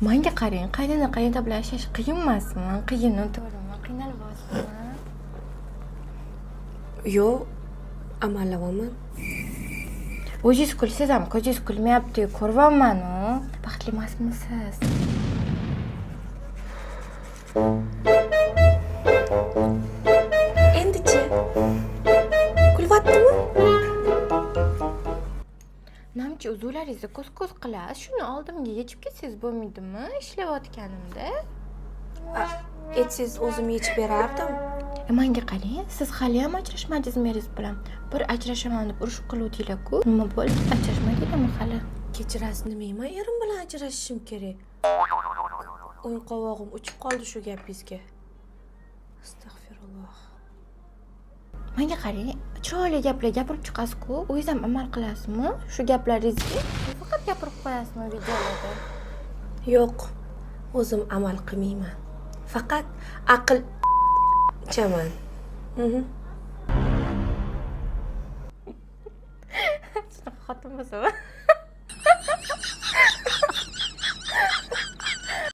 Manga qarang, qaynona qaynota bilan ishlash qiyin emasmi? Qiyin, to'g'rimi? Qiynalyapsizmi? Yo'q, amallayapman. O'zingiz kulsangiz ham ko'zingiz kulmayapti, ko'ryapman-u. Baxtli emasmisiz? Endichi? Kulyaptimi? Namchi uzuvlaringizni ko'z-ko'z qilasiz. Shuni oldimga yechib ketsangiz bo'lmaydimi ishlayotganimda? Aytsangiz o'zim yechib berardim. Manga qarang, siz haliyam ajrashmadingizmi eringiz bilan? Bir ajrashaman deb urush qiluvdinglar-ku. Nima bo'ldi? Ajrashmadinglarmi hali? Kechirasiz, nimaga man erim bilan ajrashishim kerak? O'ng qovog'im uchib qoldi shu gapingizga. Astag'firulloh. Manga qarang, chiroyli gaplar gapirib chiqasiz-ku, o'zingiz ham amal qilasizmi shu gaplaringizga? Faqat gapirib qo'yasizmi videolarda? Yo'q, o'zim amal qilmayman. Faqat aql ichaman. Shunaqa xotin bo'lsa.